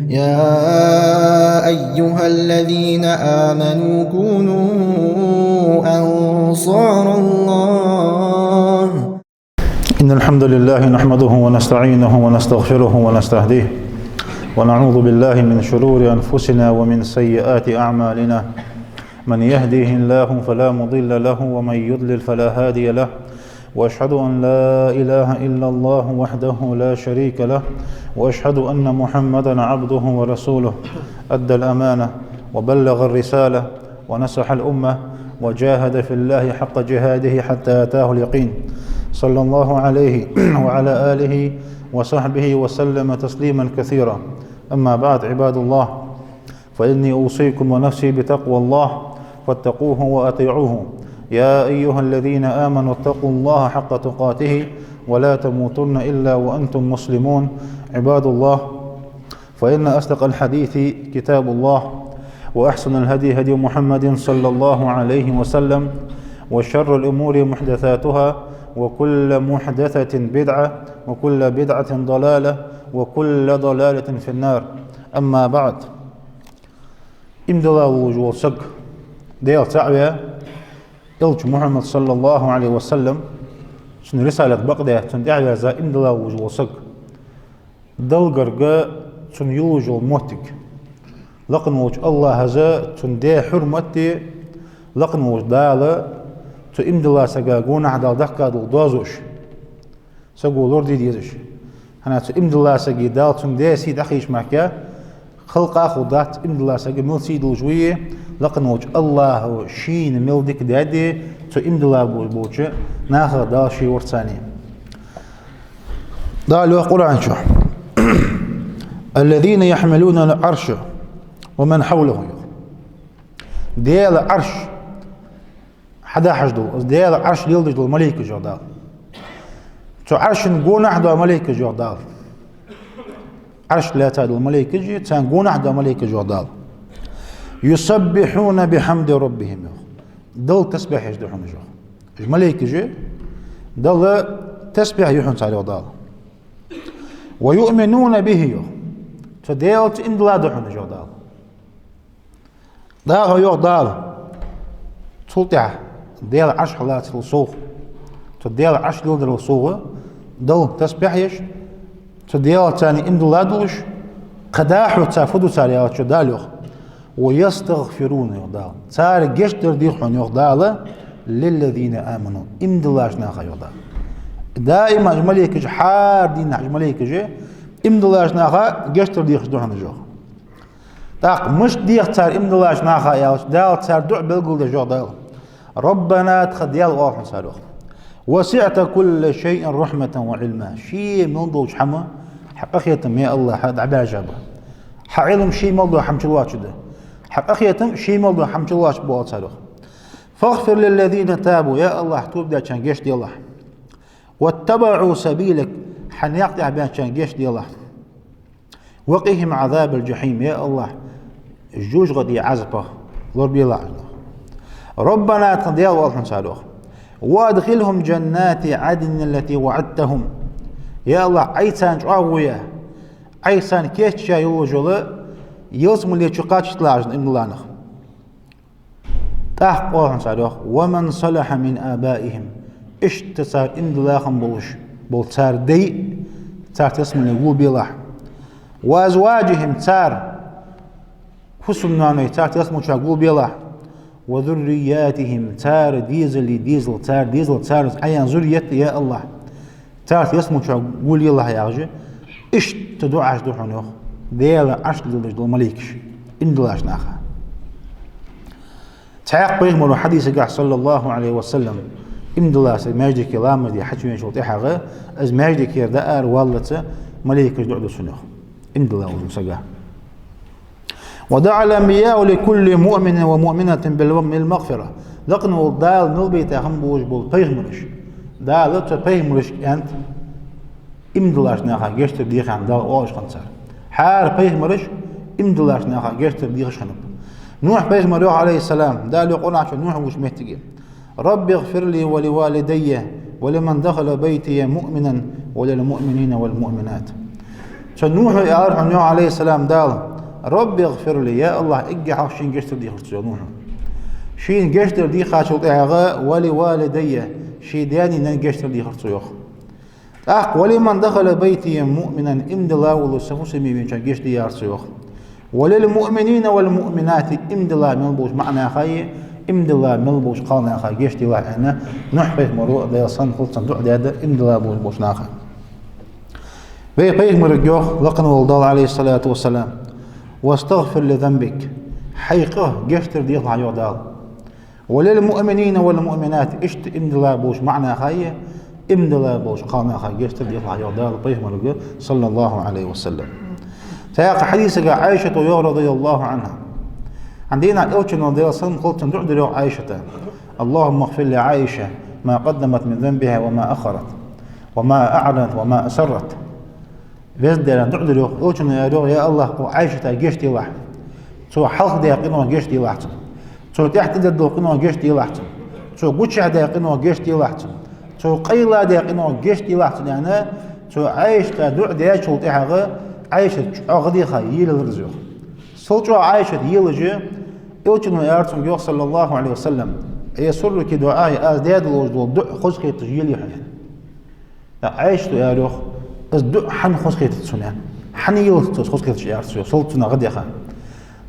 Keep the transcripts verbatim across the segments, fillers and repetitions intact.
يا أيها الذين آمنوا كونوا أنصار الله. إن الحمد لله نحمده ونستعينه ونستغفره ونستهديه، ونعوذ بالله من شرور أنفسنا ومن سيئات أعمالنا. من يهديه الله فلا مضل له، ومن يضلل فلا هادي له. وأشهد أن لا إله إلا الله وحده لا شريك له، وأشهد أن محمدا عبده ورسوله، أدى الأمانة وبلغ الرسالة ونصح الأمة وجاهد في الله حق جهاده حتى أتاه اليقين، صلى الله عليه وعلى آله وصحبه وسلم تسليما كثيرا. أما بعد، عباد الله، فإني أوصيكم ونفسي بتقوى الله، فاتقوه وأطيعوه. يا أيها الذين آمنوا اتقوا الله حق تقاته ولا تموتن إلا وأنتم مسلمون. عباد الله، فإن أصدق الحديث كتاب الله، وأحسن الهدي هدي محمد صلى الله عليه وسلم، وشر الأمور محدثاتها، وكل محدثة بدعة، وكل بدعة ضلالة، وكل ضلالة في النار. أما بعد. Иман диллаш вола саг, Даьла цаӀ ве, Элча Мухьаммад, саллаллахӀу Ӏалайхи ва саллам, цун рисалат бакъ де, цунна тӀехьаваьза иман диллаш вола саг, Далла гарга цунна йолаш йола моттиг, лакха волча АллахӀа цунна даь хьурмат, лакха волча Дала цу иман диллача сага гонахьа Дала дахка дола доазув, саго лораде дезаш. ХӀана аьлча иман диллача сага Дала цунна даь сий дӀахийча мара, халкъа ховргдац иман диллача сага мел сий долаш ва, лакха волча АллахӀа шийна мел дика даьд, цу иман диллаш болча наха Дала ше вар царна. Дала йоах Къуръан чу: «الذين يحملون العرش ومن حوله», йоах. Даьла Ӏарш хьадахьаш дола, Даьла Ӏарш леладеш дола малейкаш, йоах Дала. Цу Ӏарша гонахьа дола малейкаш, йоах Дала. Ӏарш лаьца дола малейкаш, царна гонахьа дола малейкаш, йоах Дала. «يسبحون بحمد ربهم», йоах. Далла тасбихь еш да хьона уж, йоах. Уж малейкаш Далла тасбихь ю хьона цар, йоах Дала. «ويؤمنون به», йоах. Цу Даьлаца иман дилла да хьона уж, йоах Дала. ДӀахо йоах Дала. Цул тӀехьа Даьла Ӏарш хьалацарал совгӀа, цу Даьла Ӏарш леладарал совгӀа, Далла тасбихь еш, цу Даьлаца иман дилла долаш, кхы дӀахо цар фу ду цар аьлча, Дала йоах: «ويستغفرون», йоах Дала. Цар гешт дар дех хьона, йоах Дала, «للذين آمنوا», иман диллача наха, йоах Дала. Даим уж малейкаш, хӀара дийнахьа уж малейкаш, иман диллача наха гешт дар дехаш да хьона уж, йоах. ТӀаккха мишта дех цар иман диллача наха аьлча, Дала цар дуӀа белгалдеш, йоах Дала: «ربنا», тха Даьла, оал хьона цар, йоах, «وسعت كل شيء رحمة وعلما». Ше мел долча хӀама хьа къахетам, я АллахӀ, дӀабаьржа ба. Хьа Ӏилма ше мел дола хӀама чулоацаш да. Хьа къахетам ше мел дола хӀама чулоацаш ба, оал цар, йоах. «فاغفر للذين تابوا», я АллахӀ, тоба даьчарна гешт делахь. «واتبعوا سبيلك», хьа наькъа тӀехьа баьчарна гешт делахь. «وقهم عذاب الجحيم», я АллахӀ, жожагӀатен Ӏазапах лорабелахь уж, йоах. «ربنا», тха Даьла, оал хьона цар, йоах, «وأدخلهم جنات عدن التي وعدتهم». Я АллахӀ, Ӏайха царна чӀоагӀо я, Ӏайха царна кийчъяь йолаш йола ялсмале чу кхачийталахь уж, иман дилла нах. ТӀаккха оал хьона цар, йоах: «ومن صلح من آبائهم». Иштта цар иман дилла хинна болаш бола цар дай, цар ялсмале гулбелахь. «وأزواجهم», цар хӀусамнаьной цар ялсмале чу гулбелахь. «وذرياتهم», цар дезалий дезал, цар дезал, цар Ӏаян зуррият, я АллахӀ, цар ялсмале чу гулъелахь, яхаш, иштта дуӀаш да хьона, йоах, Даьла Ӏарш леладеш дола малейкаш иман диллача наха. Цхьаькха пайхамара хьадисагахь, саллаллахӀу Ӏалайхи ва саллам, иман диллача сага маьждиге ламаз де хьачувеначул тӀехьагӀа, из маьждигера дӀаараваллалца малейкаш дуӀа ду цунна, йоах, иман диллача сага. «ودعا الأنبياء لكل مؤمن ومؤمنة بالم-، بالمغفرة». Лакха волча Дала мел байтахь хинна болаш бола пайхамараш, Дала цу пайхамарашка аьннад, иман диллача наха гешт дар деха аьнна, Дала оалаш хиннад цар. ХӀара пайхамараш иман диллача наха гешт дар дехаш хиннаб. Нухь пайхамара йоах, Ӏалайхи ссалам, Дала йоах Къуръан чу Нухь волча моттиге: «رب اغفر لي ولوالدي ولمن دخل بيتي مؤمنا وللمؤمنين والمؤمنات». Цу Нухьо аьлар хьона, йоах, Ӏалайхи ссалам, Дала: «رب اغفر لي», я АллахӀ, эггара хьалха шийна гешт дар дийхар цо, йоах, Нухьо. Шийна гешт дар дийхачул тӀехьагӀа, «ولوالدي», ший даьна-наьна гешт дар дийхар цо, йоах. ТӀаккха: «ولمن دخل بيتي مؤمنا», иман дилла волча са фусаме веначоа гешт дийхар цо, йоах. «وللمؤمنين والمؤمنات», иман дилла мел болча маӀа наха а, иман дилла мел болча кхалнаха а гешт делахь, аьнна, Нухь пайхамаро, Даьла салам хилда цунна, дуӀа даьд иман дилла болча наха. Вай пайхамарга йоах лакхаволча Дала, Ӏалайхи ссалату вассалам: «واستغفر لذنبك», хьай къинах гешт дар дехалахь, йоах Дала. «وللمؤمنين والمؤمنات», иштта иман дилла болча маӀа наха а, иман дилла болча кхалнаха а гешт дар дехалахь, йоах Дала пайхамарга, саллаллахӀу Ӏалайхи ва саллам. ТӀаккха хьадисага Ӏайшата йоах, радияллахӀу Ӏанха: Хьан дийнахьа Элчано, Даьла салам хилда цунна, дуӀа дир, йоах, Ӏайшата: «اللهم اغفر لعائشة ما قدمت من ذنبها وما أخرت، وما أعلنت وما أسرت». Веза Даьла, дуӀа дир, йоах, Элчано аьлар, йоах: «Я АллахӀ, укх Ӏайшата гешт делахь. Цо хьалха даь къинох гешт делахь цунна. Цо тӀехьа тӀадергдолча къинох гешт делахь цунна. Цо гучахьа даь къинох гешт делахь цунна. Цо къайла даь къинох гешт делахь цунна», — аьнна, цу Ӏайшата дуӀа даьчул тӀехьагӀа Ӏайшат чӀоагӀа дийха елалар из, йоах. Сел чӀоагӀа Ӏайшат елаш, Элчано аьлар цунга, йоах, саллаллахӀу Ӏалайхи ва саллам: «أيسرك دعائي», аз даь долаш дола дуӀа хоза хеташ елий хьона? ТӀаккха Ӏайшата аьлар, йоах: «Из дуӀа хьона хоза хетац сона, аьнна. Хьона елац из хоза хеташ», — аьлар цо, йоах, сел цунах гӀа деха.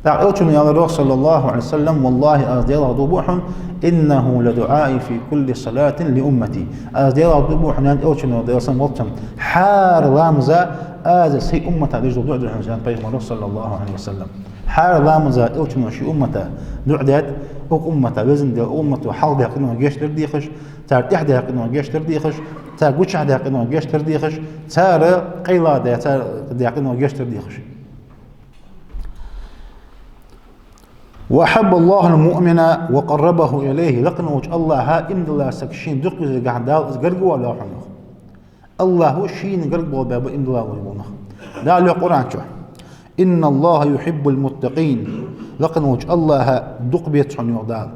ТӀаккха Элчано аьлар, йоах, саллаллахӀу Ӏалайхи ва саллам: «والله», аз Даьлах дув буъ хьона, «إنه لدعائي في كل صلاة لأمتي». Аз Даьлах дув буъ хьона, аьннад Элчано, Даьла салам хилда цунна, хӀара ламаза аз сай уммата деш дола дуӀа да хьона из, аьннад пайхамаро, саллаллахӀу Ӏалайхи ва саллам. ХӀара ламаза Элчано ший уммата дуӀа даьд, укх уммата, Веза Даьла, укх уммато хьалха даь къинох гешт дар дехаш, цар тӀехьа даь къинох гешт дар дехаш, цар гучахьа даь къинох гешт дар дехаш, цар къайла даь, цар даь къинох гешт дар дехаш. «وأحب الله المؤمن وقربه إليه», лакхаволча АллахӀа иман дилла саг шийна дукха везаргахьа Дала из гарга воал, йоах хьона, йоах. АллахӀо шийна гарга болх баьб иман дилла болаш бола нах. Дала йоах Къуръан чу: «إن الله يحب المتقين». Лакхаволча АллахӀа дукха беза хьона, йоах Дала.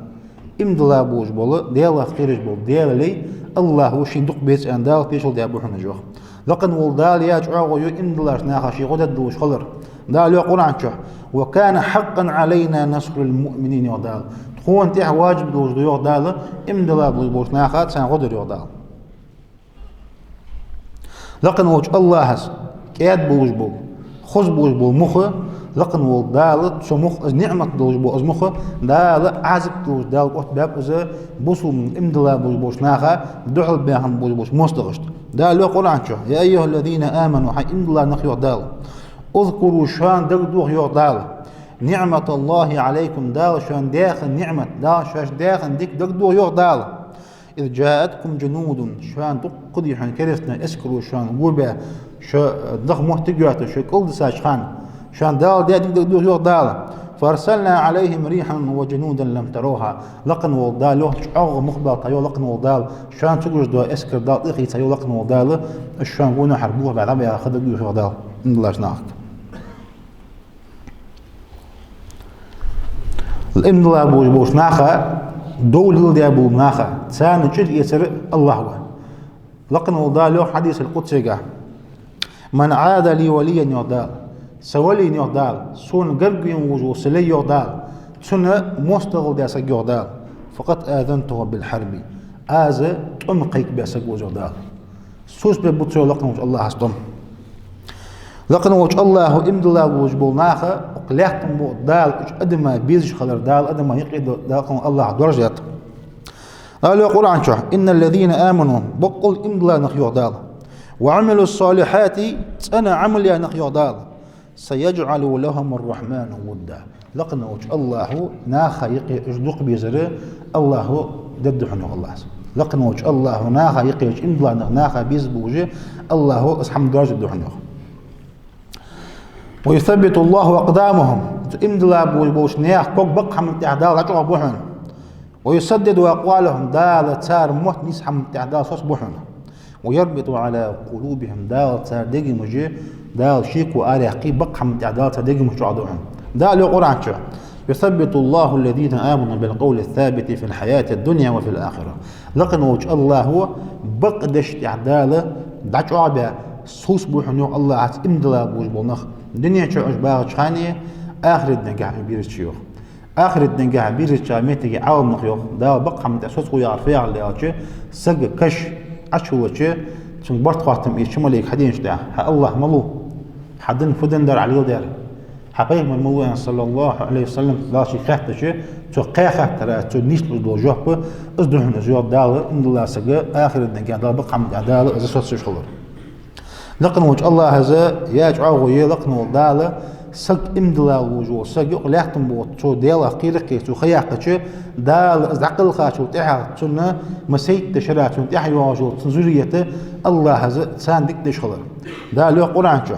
Иман дилла болаш бола, Даьлах кхераш бола Даьла лай АллахӀо шийна дукха беза, аьнна, Дала тешал даь ба хьона, йоах. Лакхавола Дала яь чӀоагӀо я иман диллача наха ший гӀо дергдолаш хилар. Дала йоах Къуръан чу: «وكان حقا علينا نصر المؤمنين», йоах Дала. Тхона тӀа важиб долаш да, йоах Дала, иман дилла болаш болча наха царна гӀо дар, йоах Дала. Лакхаволча АллахӀас кӀаьда болаш бола, хоза болаш бола мух, лакхавола Дала цу мух, из ниӀмат долаш бола из мух, Дала Ӏазап долаш, Дала оттабаьб из бусалба, иман дилла болаш болча наха, духьал баьхаб болаш болча моастагӀашта. Дала йоах Къуръан чу: «يا أيها الذين آمنوا», хӀай иман дилла нах, йоах Дала. «اذكروا», шоана дагадоха, йоах Дала. «نعمة الله عليكم», Дала шоана даь хинна ниӀмат, Дала шоашта даь хинна дика дагадоха, йоах Дала. «إذ جاءتكم جنود», шоана дукха дийхьа керастий эскаро шоана гобаь, шо, э, даха моттиг йоацаш, шо кӀалдисача хана, шоана Дала даь дика дагадоха, йоах Дала. «فأرسلنا عليهم ريحا وجنودا لم تروها». Лакхавола Дала, йоах, чӀоагӀа мух баьлтар, йоах, лакхавола Дала, шоана цу гуш дола эскар Дала тӀехийца, йоах, лакхавола Дала, шоана гонахьара болх баь дӀабаьха дагадоха, йоах Дала, иман диллача нахага. Иман дилла болаш болча наха, довла леладаь болча наха, царна чӀир эцар АллахӀ ва. Лакхавола Дала йоах хьадисал къудсийга: «من عادى لي وليا», йоах Дала, са валийна, йоах Дала, сона гарга вена волаш вола са лай, йоах Дала, цунна моастагӀал даь саг, йоах Дала, «فقد آذنته بالحرب», аз тӀом кхайкабаь саг ва из, йоах Дала. Соцабергба цо лакхаволча АллахӀас тӀом. Лакхаволча АллахӀо иман дилла болаш бола наха, укх лаьттан букъа Дала уж адама безаш хилар, Дала адама юкъе до-, Дала АллахӀа доаржадаьд. Дала йоах Къуръан чу: «إن الذين آمنوا», боккъал иман дилла нах, йоах Дала, «وعملوا الصالحات», цӀена Ӏамал яь нах, йоах Дала, «سيجعل لهم الرحمن ودا». Лакхаволча АллахӀо наха юкъе уж дукха безар АллахӀо дергда хьона, йоах АллахӀас. Лакхаволча АллахӀо наха юкъе уж иман дилла нах, наха безаш болаш, АллахӀо из хӀама доаржадергда хьона, йоах. «ويثبت الله أقدامهم». Иман дилла болаш болча наьха ког бакъ хӀаман тӀа Дала дӀачӀоагӀбу хьона. «ويسدد أقوالهم», Дала цар мотт нийса хӀаман тӀа Дала соцабу хьона. «ويربط على قلوبهم», Дала цар дегамаш, Дала шеко араяьккхе, бакъ хӀаман тӀа Дала цар дегамаш чӀоагӀду хьона. Дала йоах Къуръан чу: «يثبت الله الذين آمنوا بالقول الثابت في الحياة الدنيا وفي الآخرة». Лакхаволча АллахӀо бакъдешта тӀа Дала дӀачӀоагӀбаь, Совцаргба хьона, йоах АллахӀа, иман дилла болаш бола нах. Дунен чу уж багӀача хана, ахарата дийнахьа уж берзача, йоах. Ахарата дийнахьа берзача моттиге Ӏаламнаха, йоах, Дала бакъ хӀама тӀа соцаргва яхар фу яхилга да аьлча, сага каш Ӏочухулача, цунга барт хоаттам ийцача малейко хьаденача тӀехьа: «Хьа АллахӀ малув? Хьа дин фу дин дар Ӏа леладаьр? Хьа пайхамар малув?» — аьнна, саллаллахӀу Ӏалайхи ва саллам, Дала шийга хаьттача, цо кхаь хаттара, цо нийслуш дола жоп, из да хьона из, йоах Дала, иман дилла сага ахарата дийнахьа Дала бакъ хӀама тӀа Дала из соцавеш хилар. Лакхе волча АллахӀа из яь чӀоагӀо я, лакхе вола Дала, саг иман дилла волаш вола саг, юкъ лаьттан бола, цо Далах кхераш, цо ха яьккхача, Дала из дӀакхелхачул тӀехьагӀа цунна масийтта шера цунна тӀехьа йоагӀаш йола цун зуррет, АллахӀа из царна дика деш хилар. Дала йоах Къуръан чу: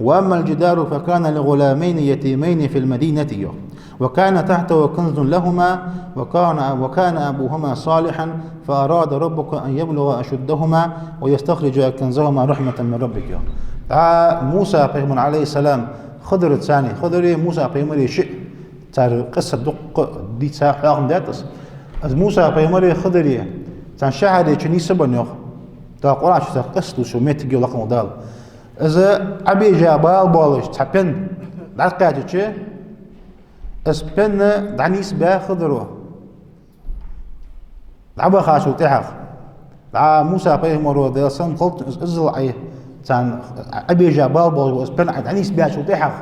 «وأما الجدار فكان لغلامين يتيمين في المدينة», йоах. «وكان تحته كنز لهما وكان، وكان أبوهما صالحا فأراد ربك أن يبلغا أشدهما ويستخرجا كنزهما رحمة من ربك», йоах. ДӀа Муса пайхамар, Ӏалайхи ссалам, Хидр царна, Хидри Муса пайхамари шиъ, цар къисса дукха дийца хьоахам даьд аз. Из Муса пайхамари Хидри цхьан шахьаре чу нийсбенна, йоах. Дала Къуръан чу цар къисса дувцаш йола моттиг я, лакхе вола Дала. Из Ӏобежа бала болаш цхьа пен дӀакхаьчача, из пен дӀанийсбаь Хидро. ДӀабахачул тӀехьагӀа, дӀа Муса пайхамаро, Даьла салам хилда цунна, из иззал Ӏай, царна Ӏобежа бала болаш бола из пен Ӏай дӀанийсбаьчул тӀехьагӀа,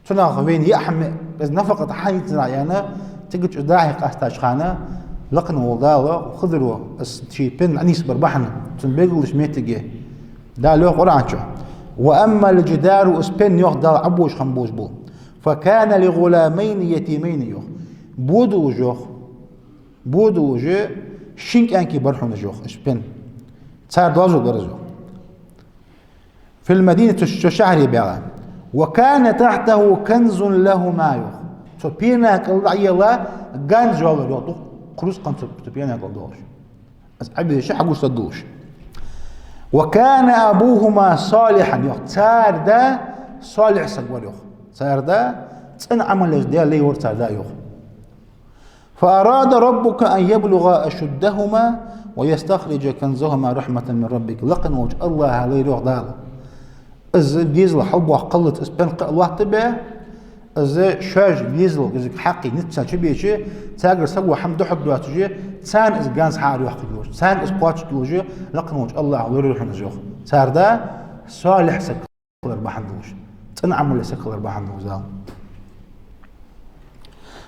цунах вайна яа хӀама, из нафакъат хьаийцар аьнна, цига чу дахье къастача хана, лакхе вола Дала Хидро из ший пен дӀанийсбар бахьан, цунна бегал деча моттиге, Дала йоах Къуръан чу: «وأما الجدار», из пен, йоах Дала, Ӏобожаш хинна болаш бола, «فكان لغلامين يتيمين», йоах. Бо долаш, йоах. Бо долаш, шин кӀаьнка бар хьона из, йоах, из пен. Цар доазув дар из, йоах. «في المدينة», цу, цу шахьаре баьгӀа. «وكان تحته كنز لهما», йоах. Цу пена кӀал дӀаелла ганз йоаллар, йоах, дукха рузкъа цу, цу пена кӀал долаш. Из Ӏобежа хьагуш ца долаш. «وكان أبوهما صالحا», йоах. Цар да солихь саг вар, йоах. Цар да цӀена Ӏамал еш Даьла лай вар цар да, йоах. «فأراد ربك أن يبلغا أشدهما ويستخرجا كنزهما رحمة من ربك». Лакхе волча АллахӀа лайра, йоах Дала, из дезал хьалбоаккхалца из пен кхы а лоаттабаь, из шоаш дезал, из хьакхий низ царна чубеча, царгара саго хӀама духьал доацаш, царна из ганз хьаарайоаккхаргйолаш, царна из кхоачаргйолаш, лакхе волча АллахӀа лайра хьона из, йоах. Цар да солихь саг хилар бахьан долаш, цӀена Ӏамал еш саг хилар бахьан долаш Дала.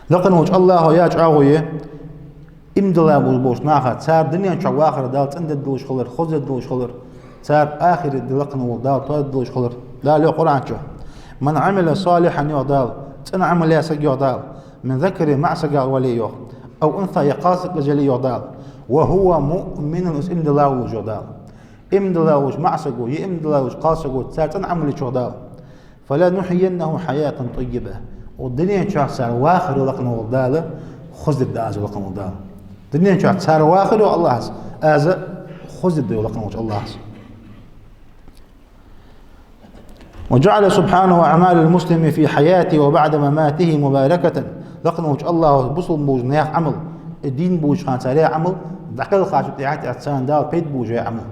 Лакхе волча АллахӀа яь чӀоагӀо я иман дилла болаш болча наха, цар дунен чу вахар Дала цӀена дергдолаш хилар, хоза дергдолаш хилар, цар ахарат ди лакхе вола Дала тоадергдолаш хилар. Дала йоах Къуръан чу: «من عمل صالحا», йоах Дала, цӀена Ӏамал яь саг, йоах Дала, «من ذكر», маӀа сагах вале, йоах, «أو أنثى», е кхалсаг из яле, йоах Дала, «وهو مؤمن», из иман дилла волаш, йоах Дала. Иман дилла волаш маӀа саго, е иман дилла волаш кхалсаго, цар цӀена Ӏамал йича, йоах Дала, «فلنحيينه حياة طيبة». Укх дунен чу цар вахар, йоах лакхе вола Дала, хоза дергда аз, йоах лакхе вола Дала. Дунен чу цар вахар, йоах АллахӀа, аз хоза дергда, йоах лакхе волча АллахӀа. «وجعل سبحانه أعمال المسلم في حياته وبعد مماته مباركة». Лакхе волча АллахӀа бусалба болча наьха Ӏамал, э, дийна болча хана цар яь Ӏамал, дӀакхелхача тӀехьа, тӀехьа царна Дала пайда болаш яь Ӏамал.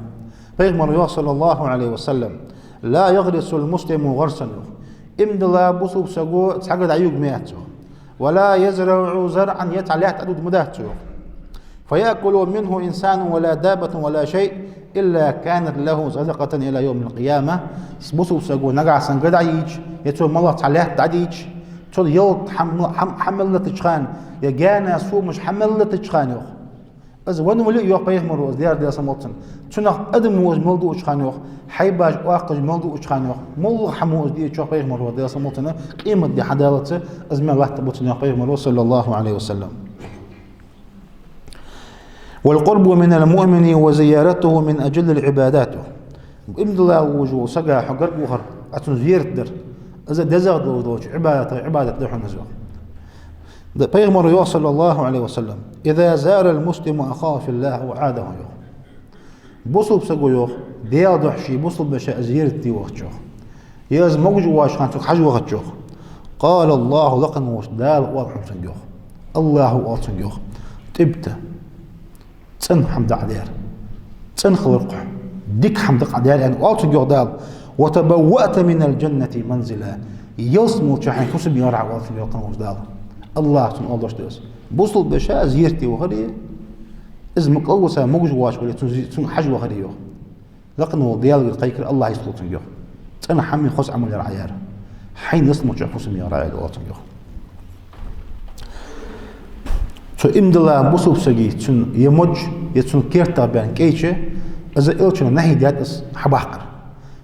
Пайхамара йоах, саллаллахӀу Ӏалайхи ва саллам: «لا يغرس المسلم غرسا», йоах. Иман дилла бусалба саго цхьа га дӀаювргма яц, йоах. «ولا يزرع زرعا», е цхьа лаьтта дӀадувргма дац, йоах. «فيأكل منه إنسان ولا دابة ولا شيء إلا كانت له صدقة إلى يوم القيامة». Бусалба саго нагахьа санна га дӀайийча, е цо малагӀа цхьа лаьтта дӀадийча, цо ялат хьа-, хьа-, хьамел латача хана, е гаьна сомаш хьамел латача хана, йоах. Из венна вале а, йоах пайхамара, из дер, Даьла салам хилда цунна, цунах адамо из мел дуача хана, йоах, хьайбаш, оакхаш мел дуача хана, йоах, моллагӀа хӀамо из диача, йоах пайхамара, Даьла салам хилда цунна, къематди хьадаллалца из мел латтаргба цунна, йоах пайхамара, саллаллахӀу Ӏалайхи ва саллам. «والقرب من المؤمن وزيارته من أجل العبادات». Иман дилла волаш вола сага хьо гарга вахар, а цун зерат дар, из дезагӀа долаш долча Ӏибадатех Ӏибадат да хьона из, йоах. Пайхамара йоах, саллаллахӀу Ӏалайхи ва саллам: «إذا زار المسلم أخاه في الله أو عاده», йоах. Бусалба саго, йоах, Даьла духьа ший бусалба вешийна зерат де вахача, йоах, е из могаш воацача хана цунга хьажа вахача, йоах, «قال الله», лакхе волча Дала оал хьона цунга, йоах. АллахӀа оал цунга, йоах: «طبت». ЦӀена хӀама дӀа а даьр. ЦӀена хилар-кх хьо. Дика хӀама дакъа дер аьнна оал цунга, йоах Дала. «وتبوأت من الجنة منزلا». Ялсмалча хьайна хӀусам яр Ӏа, оал цунга, йоах, къиношта Дала. АллахӀа цунна оалаш да из. Бусалба веший зерате вахаре, из мукъа вуса могаш воацаш вале, цун зи-, цунга хьажа вахаре, йоах. Лакхе вола Даьлагара кхайкар АллахӀа йистхул цунга, йоах. ЦӀена хӀама, хоза Ӏамал яр Ӏа яр. Хьайна ялсмалча хӀусам яр Ӏа, аьнна оал цунга, йоах. Цу иман дилла бусалба сага цун е модж, е цун керта баьнна кӀайча, из Элчано нахьи даьд из хьабаккхар.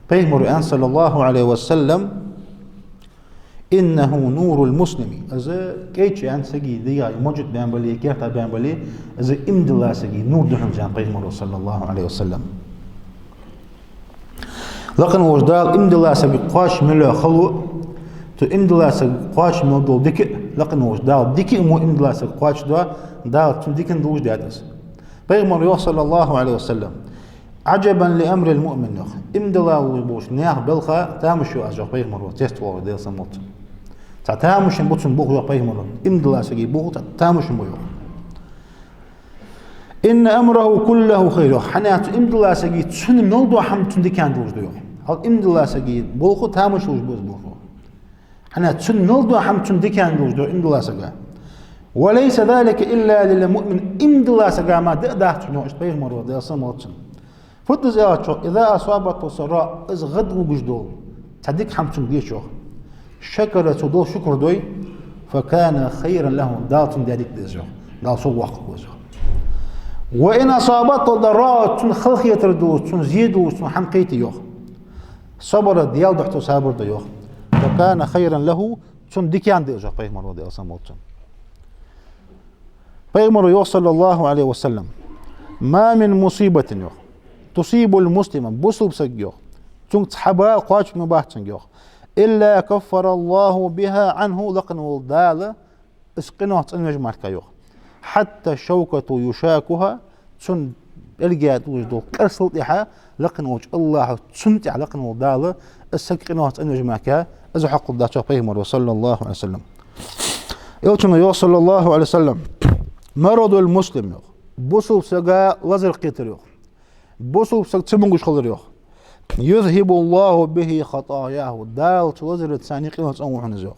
Пайхамара аьннад, صلى الله عليه وسلم: «إنه نور المسلم». Из кӀайча аьнна сага дегӀа модж баьнна бале, керта баьнна бале, из иман дилла сага нур да хьона, аьннад Пайхамара, صلى الله عليه وسلم. Лакхе волча Дала иман дилла сага кхоачаш мел йола хало, цу иман дилла сага кхоачаш мел дола дика, лакхе волча Дала дика а мо иман дилла сага кхоачашдоа, Дала цун дикан долаш даьд из. Пайхамара йоах, صلى الله عليه وسلم: «عجبا لأمر المؤمن», йоах. Иман дилла болча наьха балха тамаш ю аз, йоах Пайхамара, цецвола Даьла салам хилда цунна. Цхьа тамаш ба цун болх, йоах Пайхамара. Иман дилла сага болх цхьа тамаш ба, йоах. «إن أمره كله خير», йоах. ХӀана аьлча иман дилла сага цун мел дола хӀама цун дикан долаш да, йоах. Хьал иман дилла сага болх тамаш луш ба из болх. ХӀана аьлча цун мел дола хӀама цун дикан долаш да иман дилла сага. «وليس ذلك إلا للمؤمن», иман дилла сага мара да а дац хьона, йоах, иштта Пайхамара, Даьла салам хилда цунна. Фуд из аьлча, йоах: «إذا أصابته سراء», из гӀадвугаш дола цхьа дика хӀама цунга дича, йоах, «شكر», цо Далла шукр дой, «فكان خيرا له», Дала цунна даь дика да из, йоах. Дала сов воаккхаргва из, йоах. «وإن أصابته ضراء», цунна халахетар долаш, цунна зе долаш, цунна хӀама кхийтача, йоах, «صبر», Даьла духьа цо сабар ду, йоах. «فكان خيرا له», цунна дикан да из, йоах Пайхамара, Даьла салам хилда цунна. Пайхамара йоах, صلى الله عليه وسلم: «ما من مصيبة», йоах, «تصيب المسلم», бусалба саг, йоах, цунга цхьа бала кхоачаш ма бац цунга, йоах, «إلا كفر الله بها عنه», лакхе вола Дала из къинойх цӀенвеш мара, йоах. «حتى الشوكة يشاكها», цун пӀелг долаш дола къарсал тӀехьа, лакхе волча АллахӀа цунна тӀехьа, лакхе вола Дала из саг къинойх цӀенвеш мара, из хьакъал дац, йоах Пайхамара, صلى الله عليه وسلم. Элчано йоах, صلى الله عليه وسلم: «مرض المسلم», йоах, бусалба сага лазар кхетар, йоах. Бусалба саг цамогаш хилар, йоах. «يذهب الله به خطاياه», Дала цу лазарца цунна къинош цӀенву хьона из, йоах.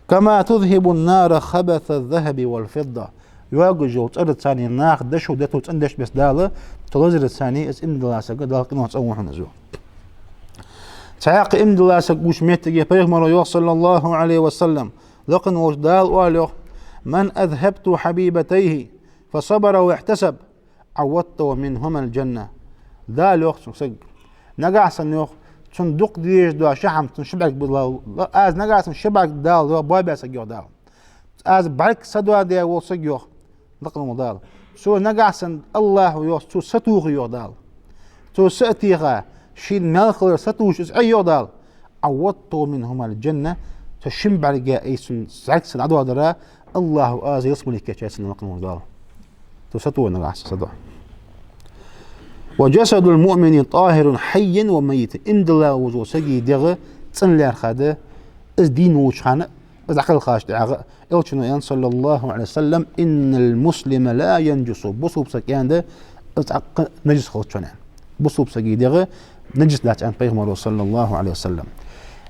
«كما تذهب النار خبث الذهب والفضة». Йоагаш йола цӀерца цунна наха дошув, детув цӀендеш беса Дала, цу лазарца цунна, из иман дилла сага Дала къинош цӀенву хьона из, йоах. Цхьаькха иман дилла саг вувцача моттиге Пайхамара йоах, صلى الله عليه وسلم, лакхе волча Дала оал, йоах: «من أذهبت حبيبتيه فصبر واحتسب عوضته منهما الجنة». Дала йоах цунга, саг, нагахьа санна, йоах, цунна дукха дезаш дола ши хӀама, цунна ши бӀарг ба, аз нагахьа санна ши бӀарг Дала, йоах, боабаь саг, йоах Дала. Аз бӀарг са доадаь вола саг, йоах, лакхе вола Дала. Цо нагахьа санна, АллахӀа, йоах, цо сатохе, йоах Дала. Цо са а теха, шийна маьл хилар сатохаш из Ӏе, йоах Дала. «عوضته منهما الجنة», цу шин бӀарга айса цун зӀарг са дӀадоадар, АллахӀа аз ялсмале кийчъяьй цунна, лакхе вола Дала. Цо сатохе нагахьа санна, сатохе. «وجسد المؤمن طاهر حيا وميتا». Иман дилла волча сага дегӀ цӀена лаьрхӀа да, из дийна волча хана, из дӀакхелхача тӀехьагӀа. Элчано аьннад, صلى الله عليه وسلم: «إن المسلم لا ينجس». Бусалба саг, аьннад, из цхьаккха нажас хилац, аьннад. Бусалба сага дегӀ нажас дац, аьннад Пайхамара, صلى الله عليه وسلم.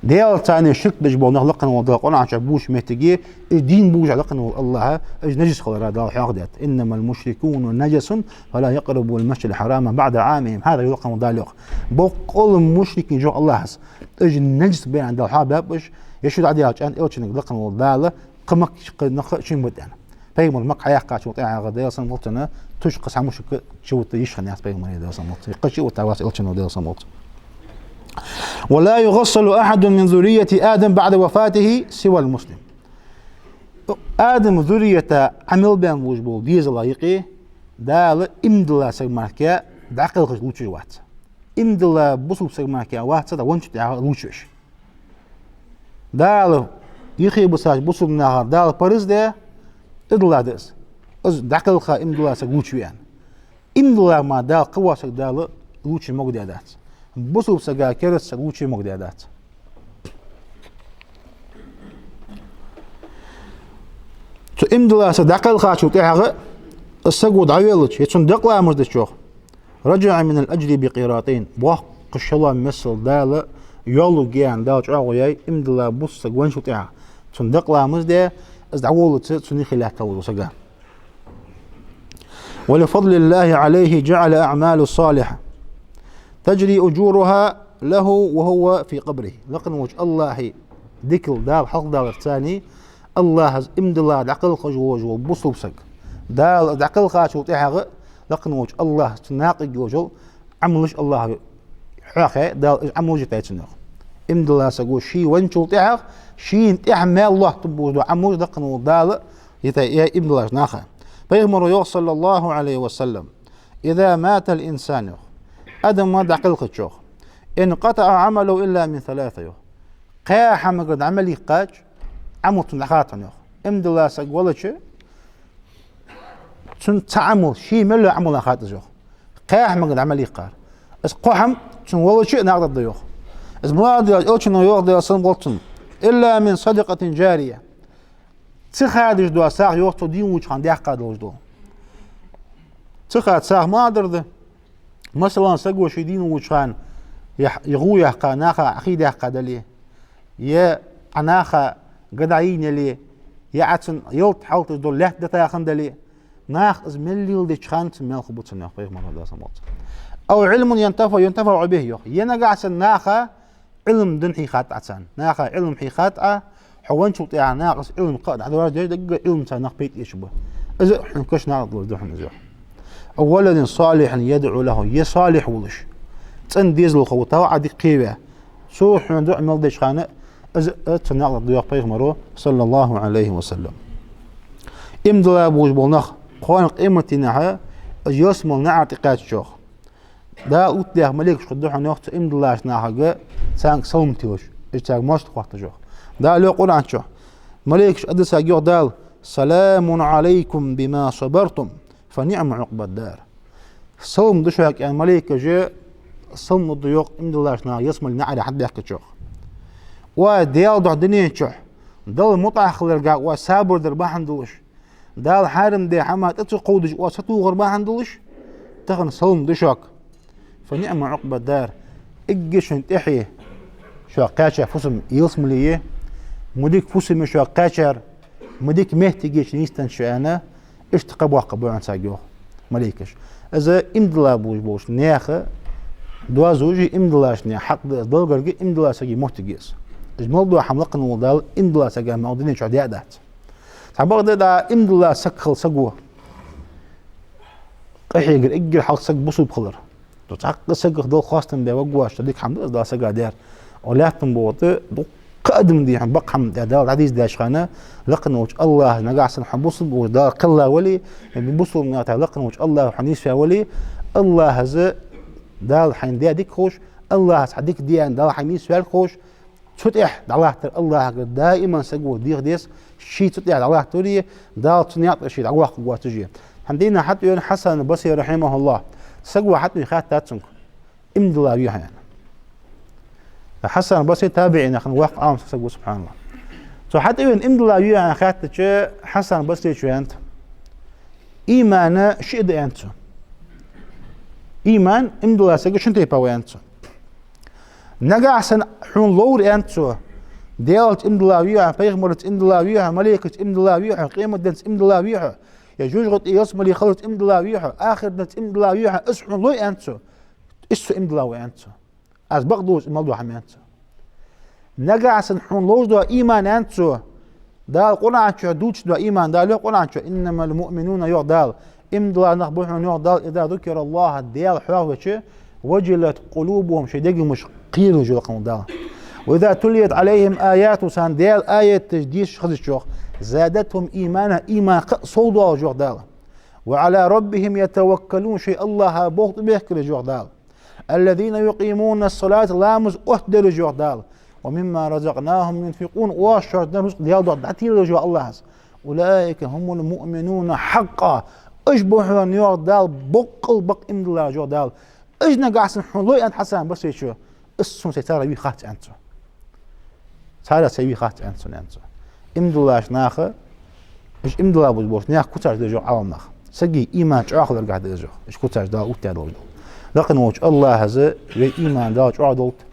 Даьлаца цхьана ширк деш бола нах, лакхе вола Дала Къуръан чу бувцача моттиге, из дийна болаш, лакхе вола АллахӀа, уж нажас хилар Дала хьоахадаьд. «إنما المشركون نجس فلا يقربوا المسجد الحرام بعد عامهم هذا», йоах лакхе вола Дала, йоах. Боккъала мушрикаш, йоах АллахӀа, уж нажас ба, аьнна, Дала хьоахабаьб уж, ер шу дӀадаьлча, аьннад Элчано, лакхе вола Дала, кхы Макка, кхы нах а шин ба, аьннад. Пайхамар Макка хьаяьккхачул тӀехьагӀа, Даьла салам хилда цунна, тушкха цхьа мушрик чувутта йиш хиннаяц Пайхамара, Даьла салам хилда цунна. Кхы чувутта вац Элчано, Даьла салам хилда цунна. «ولا يغسل أحد من ذرية آدم بعد وفاته سوى المسلم». Адама зуррията Ӏамал баьнна луш бола дезала юкъе Дала иман дилла саг мара дӀакхелхаш лувчавеш вац. Иман дилла бусалба саг мара вац, цхьа венначул тӀехьагӀа лувчавеш. Дала юхебисача бусалба нахах Дала парз даь, идалла да из. Из дӀакхелха иман дилла саг лувчаве аьнна. Иман дилла мара кхы вола саг Дала лувчаве могадаь дац. Бусалба сага кераста саг лувчаве могадаь дац. Цу иман дилла саг дӀакхелхачул тӀехьагӀа, из саго дӀавеллача, е цунна декъа ламаз дича, йоах, رجع من الأجر بقيراطين. Боккха шолом, мессал Дала йоллу гаьна, Дала чӀоагӀо яьй, иман дилла бусалба саг венначул тӀехьагӀа. Цун дакъа ламаз де, из дӀаволлалца цунна хилаьттал ву сага. ولفضل الله عليه جعل أعمال صالحة تجري أجورها له وهو في قبره. Лакхе волча АллахӀа дикал Дала хьалхадаларца, АллахӀа иман дилла дӀакхалхаш волаш вола бусалба саг, Дала дӀакхалхачул тӀехьагӀа лакхе волча АллахӀа цун накъиг йолаш йола Ӏамалаш АллахӀа хьоахаяьй, Дала из Ӏамалаш йитай цунна, йоах. Иман дилла саго ше венначул тӀехьагӀа шийна тӀехьа маьл лоаттаб божа дола Ӏамалаш лакхе вола Дала йитай иман диллача наха. Пайхамара йоах, صلى الله عليه وسلم: إذا مات الإنسان, йоах, адам дӀакхалхача, йоах, انقطع عمله إلا من ثلاث, йоах. Кхаь хӀамагара дӀа мел йиккхача, Ӏамал цун дӀахад хьона, йоах. Иман дилла саг велча, цун цхьа Ӏамал, ше мел йола Ӏамал хад из, йоах. Кхаь хӀамагара дӀа мел йиккхар. Из кхо хӀама цун велча а накъадаргда, йоах. Из малагӀа да аьлча, Элчано йоах, Даьла салам хилда цунна: إلا من صدقة جارية. Ца хадаш дола сагӀа, йоах, цо дийна волча хана даьккха долаш дола. Ца хада сагӀа малагӀа да? Масала, саго ше дийна волча хана е гӀув яьккха, наха Ӏохий даьккха дале, е Ӏа наха га дӀайийна яле, е Ӏа цун ялат хьалтӀа дола лаьтта дӀатахан дале, наха из мел леладеча хана цун маьл хургба цунна, йоах пайхамара, Даьла салам хилда цунна. أو علم ينتفع، ينتفع به, йоах. Е нагахьа санна наха Ӏилма дина хьийхад Ӏа царна. Наха Ӏилма хьийхад Ӏа, хьо венначул тӀехьагӀа наха из Ӏилма кхы а дӀадоаржадеш, даггара Ӏилмаца нах пайда эцаш ба. Из а хьона каша накъадаргдолаш да хьона из, йоах. أو ولد صالح يدعو له, е салихь волаш, цӀена дезалхо ва, талла Ӏа дика кхеваь, цо хьона дуӀа мел деча хана, из а цунна накъадаргда, йоах пайхамара, صلى الله عليه وسلم. Иман дилла болаш бола нах кхоана къематдийнахьа, из ялсмала наӀара тӀакхаьчача, йоах, Дала оттадаьха малейкаш хургда хьона, йоах, цу иман диллача нахага, царга салам телаш, из царга моастагӀа хетташ, йоах. Дала йоах Къуръан чу, малейкаш адисаг, йоах Дала: سلام عليكم بما صبرتم فنعم عقبى الدار. Салам да шуга, аьнна, малейкаша салам лургда, йоах, иман диллача наха ялсмален наӀаре хьатӀабаьхкача, йоах. Ва Даьла духьа дунен чу Далла мутӀахьа хиларга ва сабар дар бахьан долаш, Дала хьарам даь хӀаман тӀа ца кховдаш ва сатохар бахьан долаш, тахан салам да шуга. فنعم عقبى الدار. Эггара шун тӀехье шуга кхаьча фусам ялсмале я, ма дика фусаме шуга кхаьчар, ма дика моттиге нийсденнад шо, аьнна, иштта кхаъ боаккхаргба хьона царга, йоах малейкаша. Из иман дилла болаш болча наха доазув я, иман диллача наьха хьакъ да из, Далла гарга иман дилла сага моттиг я из. Из мел дола хӀама лакхе вола Дала иман диллача сага мел дунен чу даь а дац. Цхьабакъда, иман дилла саг хила саг ва. Къахьегар эггара хьалха саг бусалба хилар. Цхьаккха сагах Дала хоастам бе ваггаш, дика хӀама да из Дала сага даьр. О лаьттан боху тӀа дуккха адам дийхьа бакъ хӀама тӀа Дала дӀадийзадеча хана, лакхе волча АллахӀа нагахьа санна хьо бусалба волаш Дала кхелла вале, е бусалба нахах лакхе волча АллахӀа хьо нийсваь вале, АллахӀа из Дала хьайна даь дика ховш, АллахӀа хьа дика де аьнна Дала хьайна нийсваьлга ховш, цу тӀехьа дӀалаттар АллахӀагара даиман саго деха деза, ше цу тӀехьа дӀалаттаре, Дала цу наькъа тӀара ше дӀаваккхаргвоацаш. ХӀана дийна хьатӀавена Хьасан Басри, رحمه الله, саго хьатӀавена хаьттад цунга: иман дилла вий хьо, аьнна. Хьасан Басри табиӀинех воккха Ӏалам саг ва, سبحان الله. Цо хьатӀавена иман дилла вий хьо, аьнна, хаьттача, Хьасан Басречо аьннад: иман шиъ да, аьннад цо. Иман, иман дилла саг шин тайпа ва, аьннад цо. Нагахьа санна хьона ловр, аьннад цо, Даьлаца иман дилла вий хьо, пайхамарца иман дилла вий хьо, малейкашца иман дилла вий хьо, къематденца иман дилла вий хьо, е жожагӀате ялсмале хиларца иман дилла вий хьо, ахирденца иман дилла вий хьо, из хьона лой, аьннад цо. Из со иман дилла ва, аьннад цо. Аз бакъдолаш мел дола хӀама, аьннад цо. Нагахьа санна хьона ловш дола иман, аьннад цо, Дала Къуръан чу дувцаш дола иман, Дала йоах Къуръан чу: إنما المؤمنون, йоах Дала, иман дилла нах ба хьона, йоах Дала, إذا ذكر الله, Даьла хьоахавича, وجلت قلوبهم, шоай дегамаш кхералуш, йоах Дала. وإذا تليت عليهم آياته, царна Даьла аяташ дешаш хезача, йоах, زادتهم إيمانا, иман кхы а совдоалаш, йоах Дала. وعلى ربهم يتوكلون, шоай АллахӀа болх тӀабехкараш, йоах Дала. الذين يقيمون الصلاة, ламаз оттадераш, йоах Дала. ومما رزقناهم ينفقون, оаш шоашта денна рузкъа Даьла духьа дӀателараш, йоах АллахӀа. أولئك هم المؤمنون حقا. Уж ба хьона, йоах Дала, боккъал бакъ иман диллараш, йоах Дала. Уж нагахьа санна хьона лой, аьннад Хьасан Басречо, из сона сай царех вий хац, аьннад цо. Царех сай вий хац, аьннад цо, аьннад цо. Иман диллача наха, уж иман дилла бу-, болча наьха куцаш да из, йоах Ӏаламнаха. Сага иман чӀоагӀа хиларгахьа да из, йоах, уж куцаш Дала оттадаь долаш дола. Лакхе волча АллахӀа вай иман Дала чӀоагӀа долда.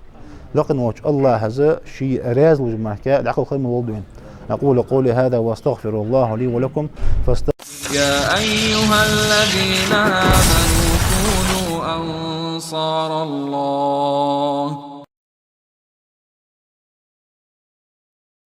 Лакхе волча АллахӀа ший раьза луш мара дӀакхалхар ма лолда вайна. أقول قولي هذا وأستغفر الله لي ولكم فاست- يا أيها الذين آمنوا كونوا أنصار الله.